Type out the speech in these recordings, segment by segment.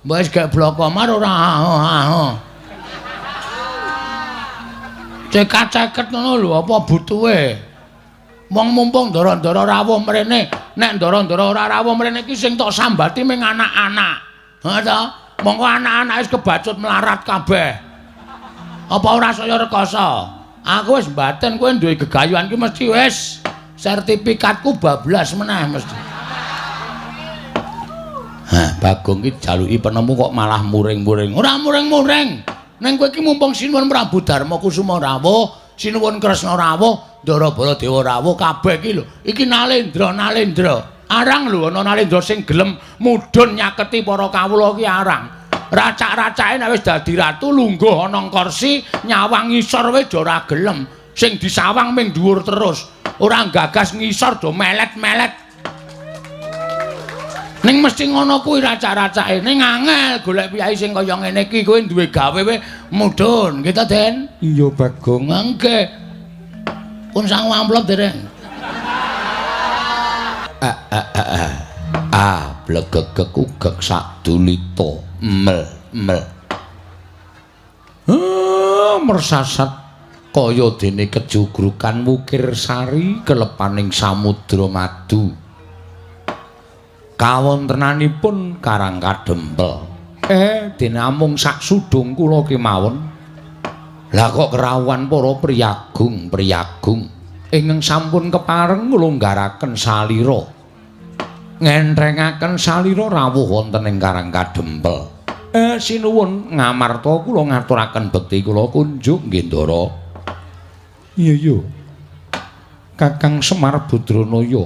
Mbok wis gek bloko mar ora aho. Cekak-ceket ngono lho apa butuhe? Wong mumpung ndara-ndara rawuh mrene, nek ndara-ndara ora rawuh mrene iki sing tok sambati ming anak-anak. Ha ta? Mongko anak-anak wis kebacut melarat kabeh. Apa ora saya rekoso? Aku wis mbaten kowe duwe gegayuhan ki mesti wis sertifikatku bablas meneh mesti. Hah, Bagong ki jaluki penemu kok malah muring-muring. Ora muring-muring. Ning kowe iki mumpung sinuwun Prabu Darma Kusuma rawuh, sinuwun Kresna rawuh, Ndara Baladewa rawuh kabeh iki lho. Iki Nalendra-nalendra. Arang lho ana Nalendra sing gelem mudhun nyaketi para kawula iki arang. Racak-racake nek wis dadi ratu lungguh ana kursi nyawang ngisor wis ora gelem. Sing disawang ming dhuwur terus. Ora gagas ngisor do melet-melet. Ning mesti ngono kuwi racak-racake. Ning angel golek piyai sing kaya ngene iki kowe duwe gawe we mudhun, nggih ta, Den? Iya, Bagong. Nggih. Pun sangu amplop dereng. Ah, blegegeg ugeg sadulita. Mel, mel. Mersasat kaya dene kejugrukan wukir sari kelepaning samudra madu. Kawontenanipun Karang Kadempel. Dene amung sak sudung kula kemawon. Lah kok kerawuhan para priyagung-priyagung ingkang sampun kepareng nglonggaraken salira. Ngentrengaken salira rawuh wonten ing Karang Kadempel. Sinuwun Ngamarta kula ngaturaken bekti kula kunjuk nggih Ndara. Iya iya. Kakang Semar Badranaya.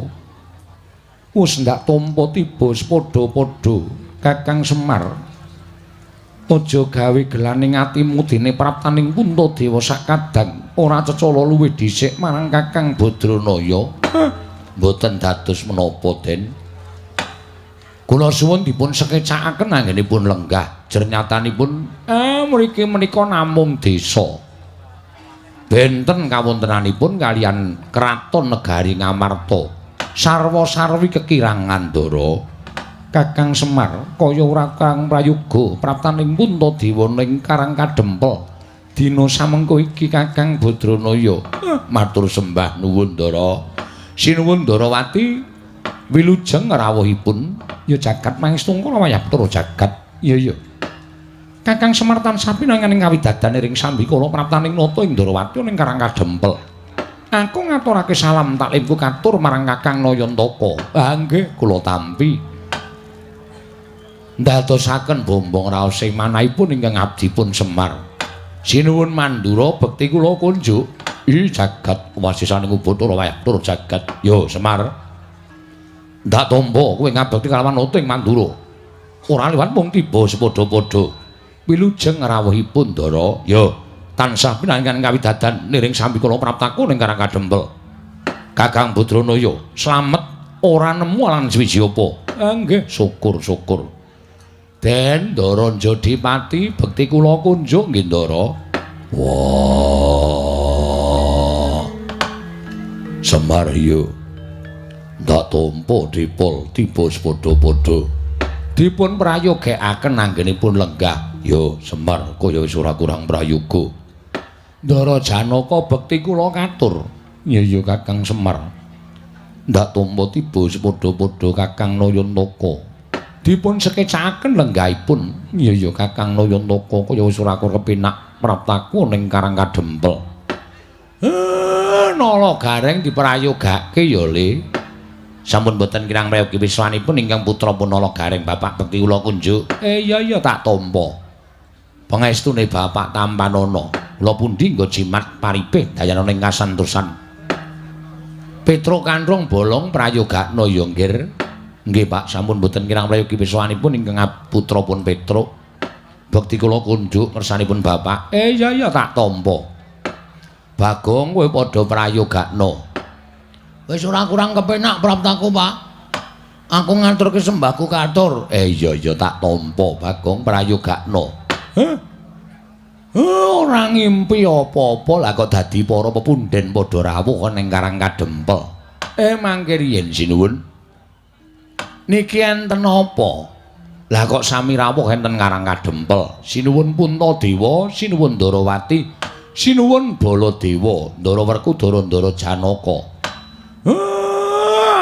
Wis ndak tampa tiba padha-padha Kakang Semar. Aja gawe gelaning atimu dene praptaning Puntadewa sakadang ora cecala luwih dhisik marang Kakang Badranaya. Mboten dados menapa, Den. Kula suwun dipun sekecakaken anggenipun lenggah. Jernyatanipun mriki menika namung desa. Benten kawontenanipun kalian kraton negari Ngamarta. Sarwa-sarwi kekirangan Ndara. Kakang Semar kaya ora kang prayoga praptaning Puntadewa ning Karang Kadempel. Dina samengko iki Kakang Badranaya. Matur sembah nuwun Ndara. Sinuwun Ndarawati wilujeng rawuhipun ya jagat mangestungkara wayah Bathara jagat. Iya iya. Kakang Semar tansah pinanganing kawidadan ing sambikala praptaning nata ing Ndarawati ning Karang Kadempel. Aku ngaturake salam taklimku katur marang Kakang Nayantaka. Ah nggih, kula tampi. Ndadosaken bombong raos sing manahipun ingkang abdipun Semar. Sinuwun Mandura bekti kula kunjuk. Ih jagat wasisaning Bathara wayah Bathara jagat. Yo Semar. Ndak tampa kowe ngabekti kalawan nata ing Mandura. Ora liwat mung tiba sepadha-padha. Wilujeng rawuhipun Ndara. Yo tansah pinangan kawidadan niring sambikala praptaku ning Karang Kadempel. Kakang Badranaya slamet ora nemu alang suwiji apa. Nggih, syukur-syukur. Den Ndara Jodipati bekti kula kunjuk nggih Ndara. Wah. Semar yo. Ndak tampa dipol tiba sepadha-padha. Dipun prayogekaken anggenipun lenggah. Yo Semar kaya wis ora kurang prayoga. Ndara Janaka bekti kula katur. Iya iya Kakang Semar. Ndak tampa tiba sepadha-padha Kakang Nayantaka. Dipun sekecakaken lenggahipun. Iya iya Kakang Nayantaka kaya wis ora kepenak praptaku ning Karang Kadempel. Nala Gareng diprayogake ya Le. Sampun boten kirang prayogi wiswanipun ingkang putra pun Nala Gareng Bapak bekti kula kunjuk. Iya iya tak tampa. Pangestune Bapak tampanana. Kula pundi nggo jimat paripih dayana ing kasantosan. Petruk Kanthong bolong prayogakna ya nggir. Nggih Pak, sampun boten kirang prayogi wiswanipun ingkang putra pun Petruk. Bekti kula kunjuk ngersanipun Bapak. Iya iya tak tampa. Bagong kowe padha prayogakna. Wis ora kurang kepenak praptaku, Pak. Aku ngaturke sembahku katur. Iya iya tak tampa Bagong prayogakna. Heh. Ora ngimpi apa-apa lah kok dadi para pepundhen padha rawuh ning Karang Kadempel. Mangke riyen sinuwun. Niki enten apa? Lah kok sami rawuh enten Karang Kadempel. Sinuwun Puntadewa, sinuwun Ndarawati, sinuwun Baladewa, Ndara Werkudara, Ndara Janaka.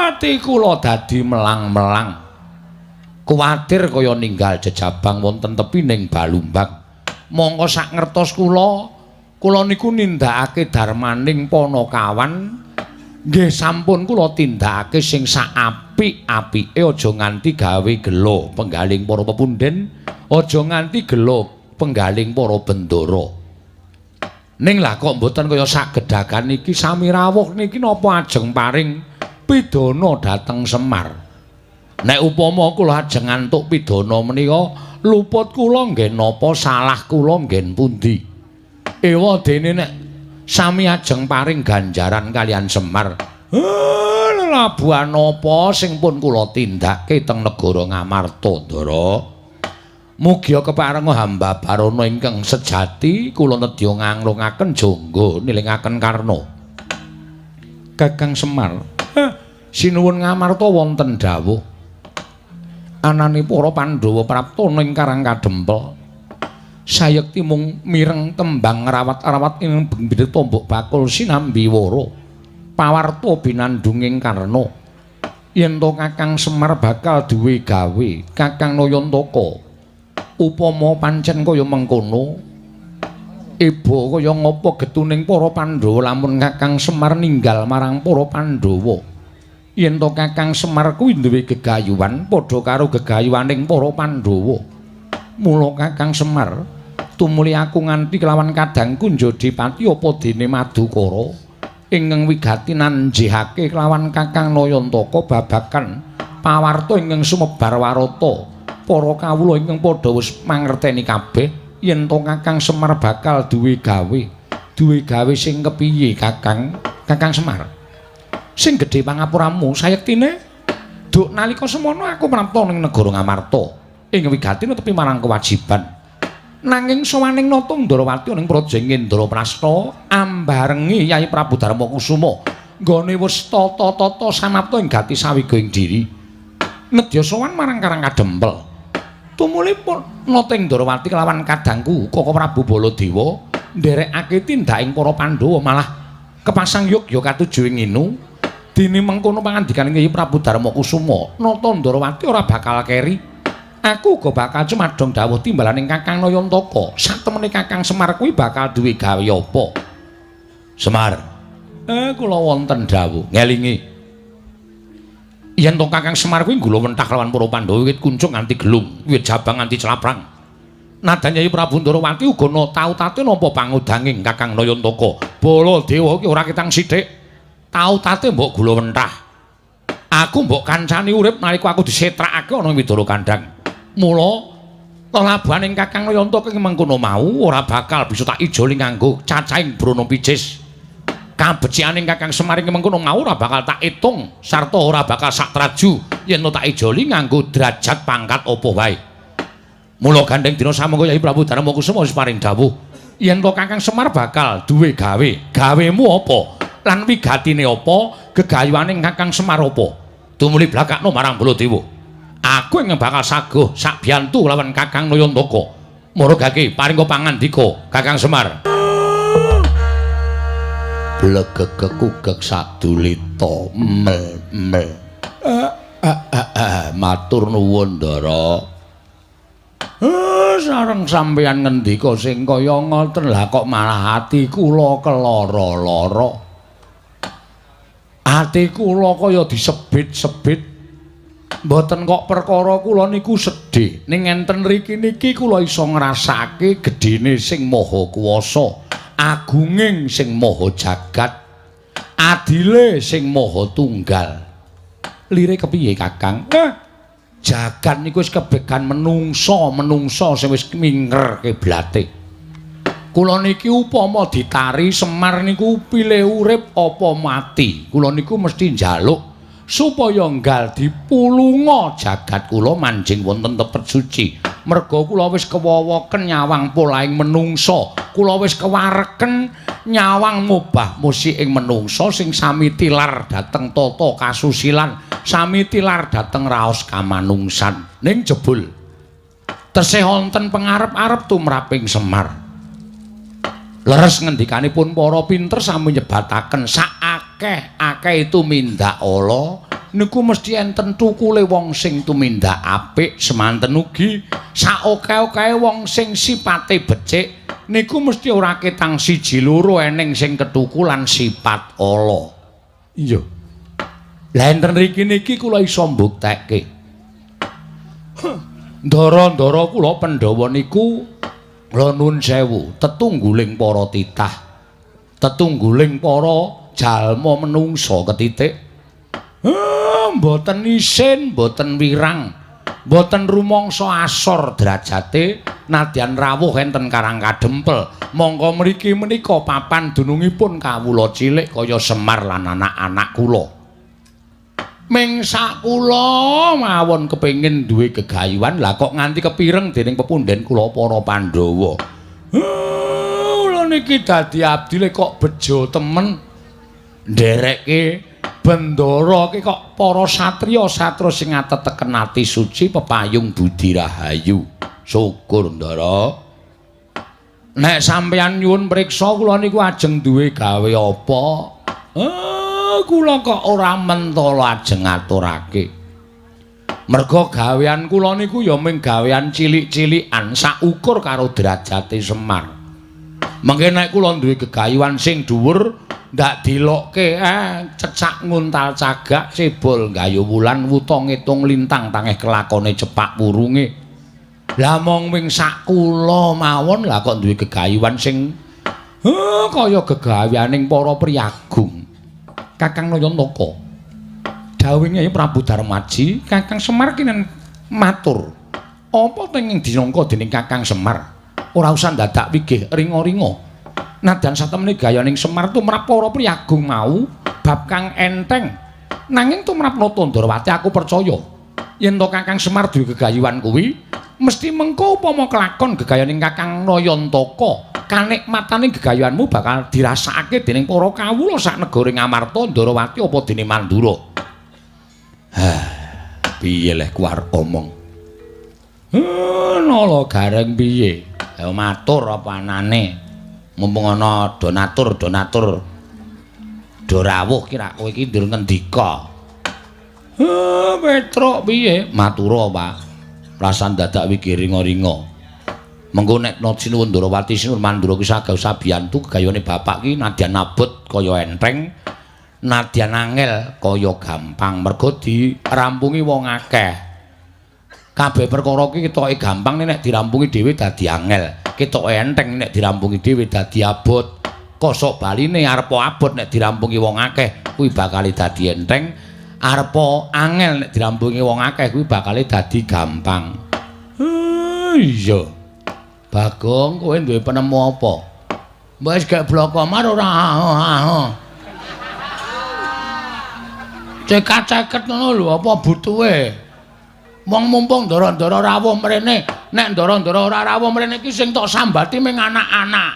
Ati kula dadi melang-melang. Kuwatir kaya ninggal jejabang wonten tepining Balumbang. Mongko sak ngertos kula, kula niku nindakake darmaning Panakawan. Nggih sampun kula tindakake sing sak apik-apike, aja nganti gawe gela penggaling para pepundhen, aja nganti gela penggaling para bendara. Ning lah kok mboten kaya sak gedhagan iki sami rawuh niki napa ajeng paring pidana dhateng Semar. Nek upama kula ajeng ngantuk pidana menika luput kula nggih napa salah kula nggih pundi? Ewa dene nek sami ajeng paring ganjaran kalian Semar. Lelabuhan napa sing pun kula tindake teng negara Ngamarta, Ndara? Mugia keparenga hamba barana ingkang sejati kula nedya nganglungaken jangga nilingaken karna. Kakang Semar, sinuwun Ngamarta wonten dawuh. Anane para Pandhawa prapta ning Karang Kadempel. Sayekti mung mireng tembang rawat-rawat ing bendhe tombok bakul sinambi wara. Pawarta binandunging karna. Yen to Kakang Semar bakal duwe gawe, Kakang Nayantaka. Upama pancen kaya mengkono, eba kaya ngapa getuning para Pandhawa lamun Kakang Semar ninggal marang para Pandhawa. Yen to Kakang Semar kuwi duwe gegayuhan padha karo gegayuhaning para Pandhawa. Mula Kakang Semar tumuli aku nganti kelawan kadangku Njodipati apa dene Madukara ingkang wigati nanjihake kelawan Kakang Nayantaka babagan pawarta ingkang sumebar warata. Para kawula ingkang padha wis mangerteni kabeh yen to Kakang Semar bakal duwe gawe. Duwe gawe sing kepiye Kakang? Kakang Semar, sing gedhe pangapuramu sayektine duk nalika semono aku prapta ning negara Ngamarta ing wigati netepi marang kewajiban. Nanging sowaning nata Ndarawati ning praja Indraprasta ambarengi Yai Prabu Darma Kusuma nggone wis tata-tata samapta ing gati sawiga ing diri. Nedya sowan marang Karang Kadempel. Tumuli nata Ndarawati kelawan kadangku Koko Prabu Baladewa nderekake tindaking para Pandhawa malah kepasang yogya katuju ing nginu. Dene mengkono pangandikane Kyai Prabu Darma Kusuma, nata Ndarawati ora bakal keri. Aku uga bakal cumadong dawuh timbalaning Kakang Nayantaka. Satemene Kakang Semar kuwi bakal duwe gawe apa? Semar, kula wonten dawuh ngelingi. Yen to Kakang Semar kuwi nggula wentah lawan para Pandhawa wiwit kuncung nganti gelung, wiwit jabang nganti claprang. Nadan Yai Prabu Ndarawati uga na tautate napa pangudanging Kakang Nayantaka. Baladewa iki ora ketang sithik. Tautate mbok gula wentah. Aku mbok kancani urip nalika aku disetrakake ana ing Widara Kandhang. Mula lelabuhaning Kakang Nayantaka ing mengkono mau ora bakal bisa tak ijoli nganggo cacahing brana picis. Kabecikaning Kakang Semar ing mengkono mau ora bakal tak itung sarta ora bakal sak traju yen tak ijoli nganggo derajat pangkat apa wae. Mula gandeng dina samangga Yai Prabu Darma Kusuma wis paring dawuh yen to Kakang Semar bakal duwe gawe. Gawemu apa? Lan wigatine apa? Gegayuhaning Kakang Semar apa? Tumuli blakakno marang Baladewa. Aku ingkang bakal saguh sak biyantu lawan Kakang Nayantaka. Maragake paringa pangandika Kakang Semar. Blegegekugek sadulita mel mel. Matur nuwun Ndara. Sareng sampeyan ngendika sing kaya ngoten lah kok malah ati kula kelara-lara. Ati kula kaya disebit-sebit. Mboten kok perkara kula niku sedih. Ning enten riki niki kula iso ngrasake gedhene sing maha kuwasa, agunging sing maha jagat, adile sing maha tunggal. Lire kepiye Kakang? Jagat niku wis kebegan menungsa, menungsa sing wis minger kiblate. Kula niki upama ditari Semar niku pilih urip apa mati. Kula niku mesti njaluk supaya nggal dipulunga jagat kula manjing wonten tepet suci. Merga kula wis kewowoken nyawang polahing menungsa. Kula wis kewareken nyawang mubah musik ing menungsa sing sami tilar dhateng tata kasusilan, sami tilar dhateng raos kamanungsan. Ning jebul Tesih wonten pengarep-arep tumraping Semar. Leres ngendikanipun para pinter sami nyebataken saakeh-akeh tumindak ala niku mesti enten tukule wong sing tumindak apik, semanten ugi saokeh-okehe wong sing sipate becik niku mesti ora ketang siji loro eneng sing ketukulan sifat ala. Iya. Lah enten mriki niki kula iso mbuktekke. Ndara-ndara kula Pandhawa niku kula nuwun sewu, tetungguling para titah, tetungguling para jalma menungsa ketitik. Mboten isin, mboten wirang, mboten rumangsa asor derajate nadyan rawuh enten Karang Kadempel. Mongko mriki menika papan dunungipun kawula cilik kaya Semar lan anak-anak kula. Ming sak kula mawon kepengin duwe gegayuhan, lah kok nganti kepireng dening pepundhen kula para Pandhawa. Kula niki dadi abdile kok bejo temen nderekke bendara ki kok para satriya-satra sing ateteken ati suci pepayung budi rahayu. Syukur Ndara. Nek sampeyan nyuwun priksa kula niku ajeng duwe gawe apa? Kula kok ora mentala ajeng ngaturake. Merga gawean kula niku ya mung gawean cilik-cilikan saukur karo derajate Semar. Mengke nek kula duwe gegayuhan sing dhuwur ndak dilokke cecak nguntal cagak cebol gayu wulan wuta ngitung lintang tangeh kelakone cepak wurunge. Lah mong wing sak kula mawon lah kok duwe gegayuhan sing kaya gegaweaning para priyagung. Kakang Nayantaka, dawuhe Prabu Darmaji, Kakang Semar kinen matur. Apa tenging dinangka dening Kakang Semar? Ora usah dadak wigih ringa-ringa. Nadyan satemene gayaning Semar tumrap para priyagung mau bab kang enteng. Nanging tumrap Nata Ndrawati aku percaya yen to Kakang Semar duwe gegayuhan kuwi mesti mengko upama kelakon gegayaning Kakang Nayantaka, kanikmatane gegayuhanmu bakal dirasakake dening para kawula sak negara Ngamarta, Ndrawati apa dene Mandura. Hah, piye leh ku arep omong? Nala Gareng piye? Ya matur apa anane? Mumpung ana donatur-donatur do rawuh ki rak kowe iki ndur ngendika. Petruk piye? Matura, Pak. Rasan dadak wigi ringa-ringa. Mengko nek sinuwun Ndrawati sinuwun Mandura ki sagah sabiyantu gegayane bapak ki nadyan abot kaya enteng, nadyan angel kaya gampang mergo dirampungi wong akeh. Kabeh perkara ki ketoke gampang nek dirampungi dhewe dadi angel, ketoke enteng nek dirampungi dhewe dadi abot. Kosok baline arep abot nek dirampungi wong akeh kuwi bakal dadi enteng, arep angel nek dirampungi wong akeh kuwi bakal dadi gampang. Iya. Bagong, kowe duwe penemu apa? Mbok wis gek bloko mar ora. Cekak-ceket ngono lho apa butuhe? Wong mumpung ndara-ndara rawuh mrene, nek ndara-ndara ora rawuh mrene iki sing tok sambati ming anak-anak.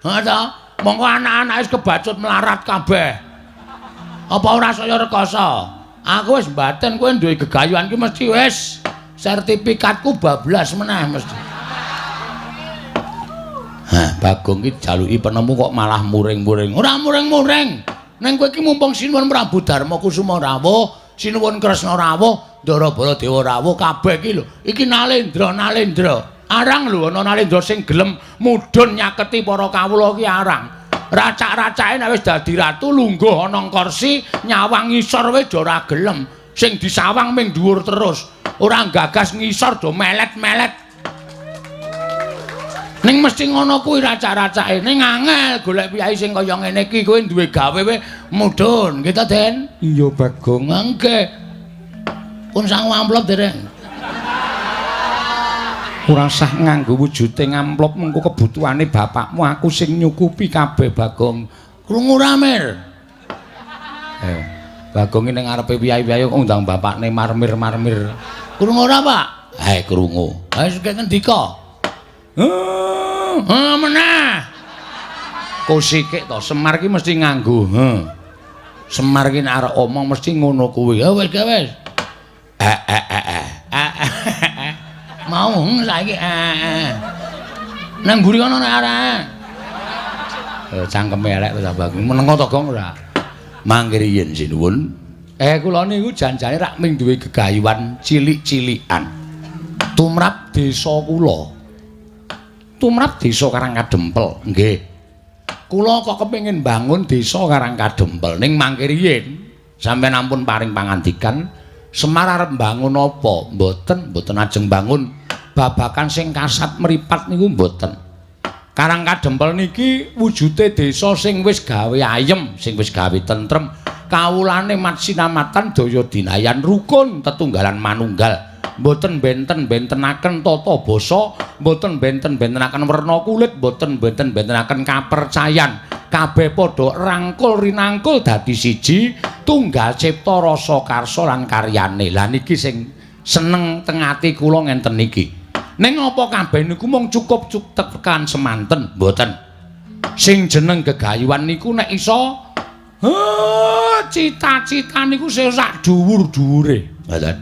Ha ta? Monggo anak-anak wis kebacut melarat kabeh. Apa ora saya rekoso? Aku wis mbaten kowe duwe gegayuhan ki mesti wis sertifikatku bablas meneh mesti. Hah, Bagong ki jaluki penemu kok malah muring-muring. Ora muring-muring. Ning kowe iki mumpung sinuwun Prabu Darma Kusuma rawuh, sinuwun Kresna rawuh, Ndara Baladewa rawuh kabeh iki lho. Iki Nalendra, Nalendra. Arang lho ana Nalendra sing gelem mudhun nyaketi para kawula iki arang. Racak-racake nek wis dadi ratu lungguh ana kursi nyawang ngisor wis ora gelem. Sing disawang ming dhuwur terus. Ora gagas ngisor do melet-melet. Ning mesti ngono kuwi racak-racake. Ning angel golek piyai sing kaya ngene iki kowe duwe gawe we mudhun, nggih ta, Den? Iya, Bagong. Nggih. Pun sangu amplop dereng. Ora usah nganggo wujude amplop mengko kebutuhane bapakmu aku sing nyukupi kabeh, Bagong. Krungu ra, Mir? Bagong iki ning ngarepe piyai-piyai kok ngundang bapakne marmir-marmir. Krungu ora, Pak? Krungu. Ha wis ngendika. Meneh. Kosikik to, Semar ki mesti nganggo. He. Semar ki nek arep omong mesti ngono kuwi. Ya wis, wis. Mau saiki Nang mburi kono nek ora. Cangkeme elek to Bagus. Menengo to Gong ora? Mangke riyin sinuwun. Kula niku janjane rak ming duwe gegayuhan cilik-cilikan. Tumrap desa kula. Tumrap desa Karang Kadempel. Nggih. Kula kok kepengin bangun desa Karang Kadempel ning mangke riyin sampeyan ampun paring pangandikan Semar arep mbangun apa? Mboten, mboten ajeng bangun babakan sing kasat mripat niku mboten. Karang Kadempel niki wujude desa sing wis gawe ayem, sing wis gawe tentrem, kawulane mat sinamatan daya dinayan rukun tetunggalan manunggal. Mboten benten-bentenaken tata basa, mboten benten-bentenaken werna kulit, mboten benten-bentenaken kapercayan. Kabeh padha rangkul rinangkul dadi siji, tunggal cipta rasa karsa lan karyane. Lah niki sing seneng teng ati kula ngenten niki. Ning apa kabeh niku mung cukup tekan semanten? Mboten. Sing jeneng gegayuhan niku nek iso cita-cita niku sing sak dhuwur-dhuwure. Mboten.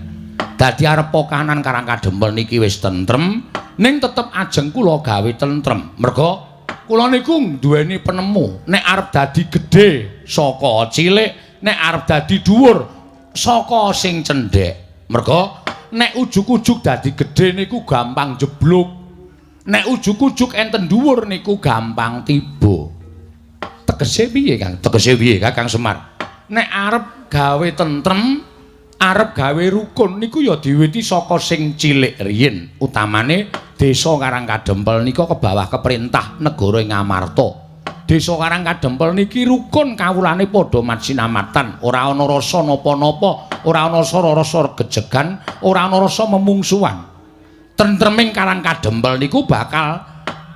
Dadi arepa kahanan Karang Kadempel niki wis tentrem, ning tetep ajeng kula gawe tentrem. Merga kula niku nduweni penemu, nek arep dadi gedhe saka cilik, nek arep dadi dhuwur saka sing cendhek. Merga nek ujug-ujug dadi gedhe niku gampang jeblok. Nek ujug-ujug enten dhuwur niku gampang tiba. Tegese piye, Kang? Tegese piye, Kakang Semar? Nek arep gawe tentrem, arep gawe rukun niku ya diwiti saka sing cilik riyin. Utamane desa Karang Kadempel nika kebawah keperintah negara ing Ngamarta. Desa Karang Kadempel niki rukun kawulane padha matsinamatan, ora ana rasa napa-napa, ora ana rasa gejegan, ora ana rasa memungsuhan. Tentreming Karang Kadempel niku bakal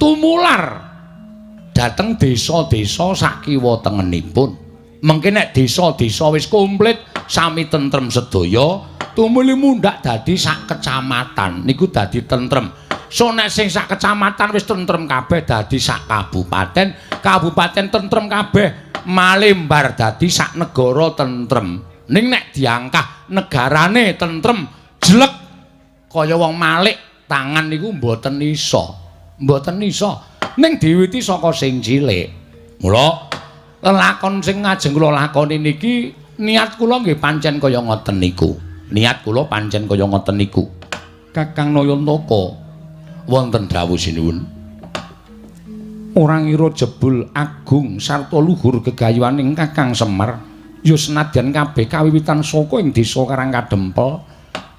tumular dhateng desa-desa sakiwa tengenipun. Mengke nek desa-desa wis komplit sami tentrem sedaya, tumuli mundhak dadi sak kecamatan niku dadi tentrem. So nek sing sak kecamatan wis tentrem kabeh dadi sak kabupaten, kabupaten tentrem kabeh malembar dadi sak negara tentrem. Ning nek diangkah negarane tentrem jlek kaya wong malik tangan niku mboten iso. Mboten iso. Ning diwiti saka sing cilik. Mula lelakon sing ngajeng kula lakoni niki niat kula nggih pancen kaya ngoten niku. Niat kula pancen kaya ngoten niku. Kakang Nayantaka wonten dawuh sinuwun. Ora ngira jebul agung sarta luhur gegayuhaning Kakang Semar ya senadyan kabeh kawiwitan saka ing desa Karang Kadempel,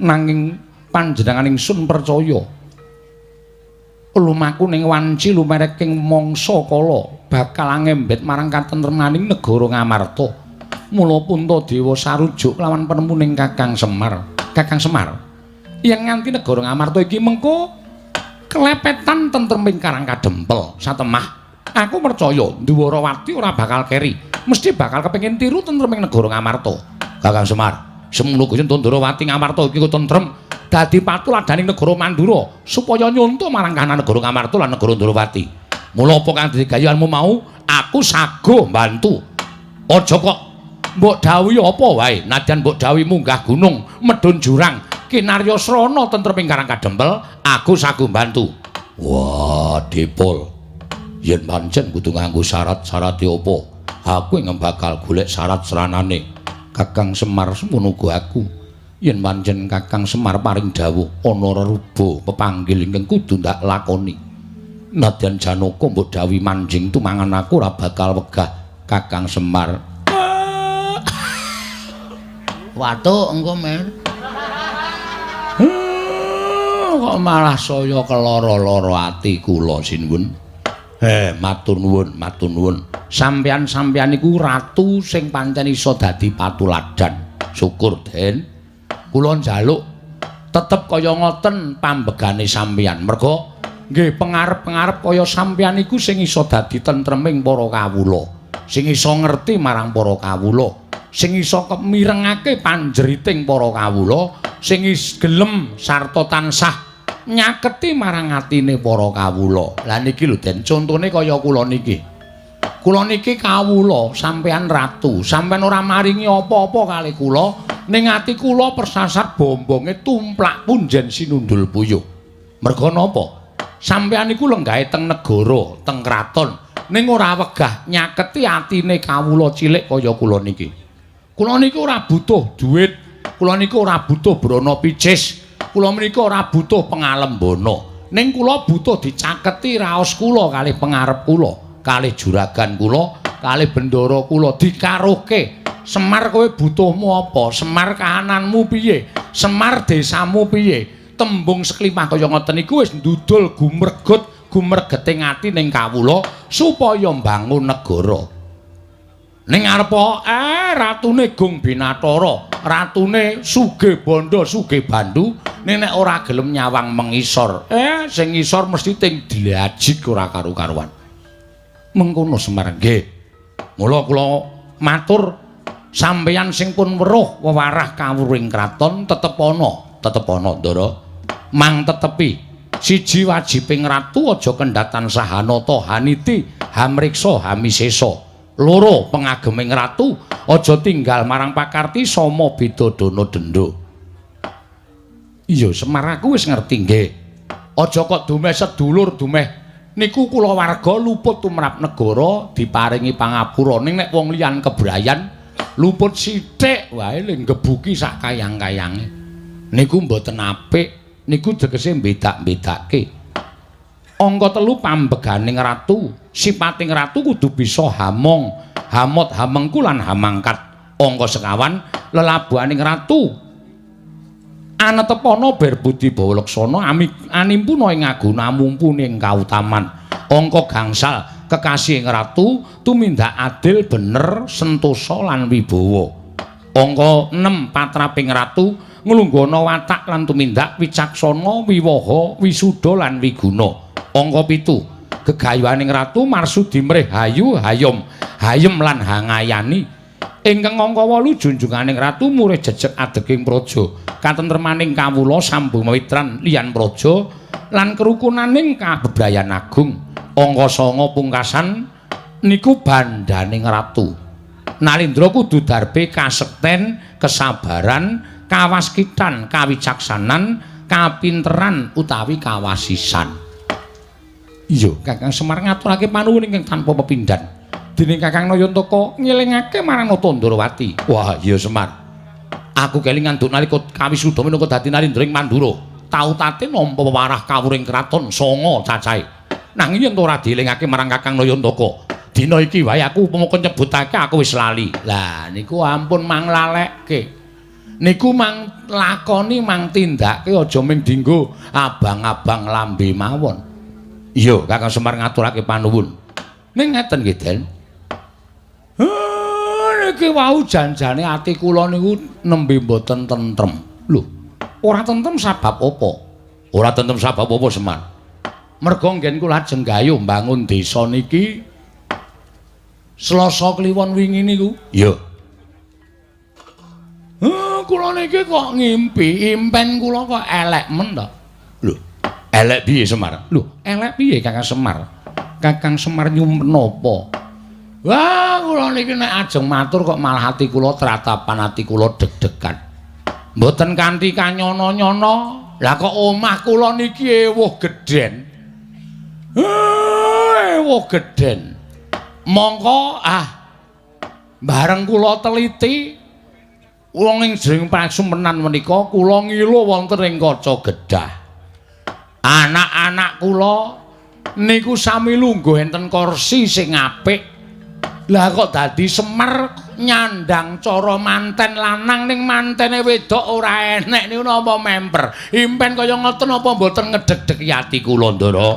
nanging panjenengan ingsun percaya lumaku ning wanci lumereking mangsa kala bakal angembet marang katentremaning negara Ngamarta. Mula Puntadewa sarujuk lawan penemuning Kakang Semar. Kakang Semar, yen nganti negara Ngamarta iki mengko kelepetan tentreming Karang Kadempel satemah, aku percaya Ndwarawati ora bakal keri, mesti bakal kepengin tiru tentreming negara Ngamarta. Kakang Semar, semono kuwi Ndwarawati Ngamarta iki tentrem dadi patuladaning negara Mandura supaya nyonto marang kahanan negara Ngamarta lan negara Ndwarawati. Mula apa kang dadi gayuhanmu mau, aku saguh mbantu. Aja kok mbok dawuhi apa wae, nadyan mbok dawuhi munggah gunung, medhun jurang, kinarya srana tentreming Karang Kadempel, aku saguh mbantu. Wah, Dipol. Yen pancen kudu nganggo syarat-syarate apa? Aku ing bakal golek syarat sranane. Kakang Semar semono uga aku. Yen pancen Kakang Semar paring dawuh ana reruba pepanggil ingkang kudu ndak lakoni. Nadyan Janaka mbok dawuhi manjing tumangan aku ora bakal wegah Kakang Semar. Watuk engko Mer. Kok malah saya keloro-loro ati kula sinuwun. Matur nuwun, matur nuwun. Sampeyan-sampeyan niku ratu sing pancen iso dadi patuladan. Syukur, Den. Kula njaluk tetep kaya ngoten pambegane sampeyan. Merga nggih pengarep-pengarep kaya sampeyan iku sing iso dadi tentreming para kawula, sing iso ngerti marang para kawula, sing iso kemirengake panjeriting para kawula, sing gelem sarta tansah nyaketi marang atine para kawula. Lah niki lho Den, contone kaya kula niki. Kula niki kawula, sampeyan ratu, sampeyan ora maringi apa-apa kali kula, ning ati kula persasat bombonge tumplak punjen sinundul puyuh. Merga napa? Sampeyan niku lenggahe teng negara, teng kraton, ning ora wegah nyaketi atine kawula cilik kaya kula niki. Kula niku ora butuh duit, kula niku ora butuh brana picis, kula menika ora butuh pengalembana. Ning kula butuh dicaketi raos kula kalih pengarep kula, kalih juragan kula, kalih bendara kula dikaruhke. Semar kowe butuhmu apa? Semar kahananmu piye? Semar desamu piye? Tembung seklimah kaya ngoten niku wis ndudul gumregut gumregeting ati ning kawula supaya mbangun negara. Ning arepa ratune Gung Binatara, ratune sugih bondo, sugih bandu, ning nek ora gelem nyawang mengisor, sing ngisor mesti ting dilajik ora karu-karuan. Mengkono Semar nggih. Mula kula matur sampeyan sing pun weruh wewarah kawruhing kraton tetep ana, tetep ana Ndara. Mang tetepi siji wajibing ratu aja kendhatan sahanata haniti hamriksa hamisesa. Loro pengageming ratu aja tinggal marang pakarti sama beda dana denda. Iya Semar aku wis ngerti nggih. Aja kok dumeh sedulur dumeh niku kula warga luput tumrap negara diparingi pangapura, ning nek wong liyan kebrayan luput sithik wae le nggebuki sak kayang-kayange. Niku mboten apik, niku tegese mbedak-bedake. Angka 3 pambeganing ratu, sipating ratu kudu bisa hamong, hamot hamengku lan hamangkat. Angka 5 lelabuhaning ratu anetepana berbudi bawa laksana animpuna ing aguna mumpuni ing kautaman. Angka 5 kekasih ing ratu tumindak adil bener sentosa lan wibawa. Angka 6 patraping ratu nglunggana watak lan tumindak wicaksana wiwaha wisuda lan wiguna. Angka 7 gegayuhaning ratu marsudi mrih hayu hayom hayem lan hangayani. Ingkang angka 8 junjunganing ratu murih jejeg adeging praja katentremaning kawula sambung mawitran liyan praja lan kerukunaning kabebrayan agung. Angka 9 pungkasan niku bandaning ratu. Nalindra kudu darbe kasekten, kesabaran, kawaskitan, kawicaksanan, kapinteran utawi kawasisan. Iya, Kakang Semar ngaturake panuwun ingkang tanpa pepindhan. Dening Kakang Nayantaka ngelingake marang Nata Ndrawati. Wah, iya Semar. Aku kelingan duk nalika kawisuda minangka dadi Nalindra ing Mandura. Tau tate nampa wewarah kawruhing kraton sanga cacahe. Nanging yen ora dielingake marang Kakang Nayantaka, dina iki wae aku upama nyebutake aku wis lali. Lah niku ampun manglalekke. Niku mang lakoni mang tindake aja mung dinggo abang-abang lambe mawon. Iya, Kakang Semar ngaturake panuwun. Ning ngeten nggih, Den. Niki wau janjane ati kula niku nembe mboten tentrem. Lho, ora tentrem sabab apa? Ora tentrem sabab apa, Semar? Merga nggen kula ajeng gayuh mbangun desa niki Selasa Kliwon wingi niku. Iya. Kula niki kok ngimpi, impen kula kok elek men to. Lho, elek piye Semar? Lho, elek piye Kakang Semar? Kakang Semar nyumpen napa? Wah, kula niki nek ajeng matur kok malah ati kula tratapan, ati kula deg-degan. Mboten kanthi kanyono-nyono. Lah kok omah kula niki ewuh gedhen. Ewuh gedhen. Mongko bareng kula teliti wong ing jroning pasumenan menika kula ngilu wonten ing kaca gedah. Anak-anak kula niku sami lungguh enten kursi sing apik. Lah kok dadi Semar nyandang cara manten lanang ning mantene wedok ora enek niku napa memper. Impen kaya ngoten apa mboten ngedeg-degi ati kula, Ndara?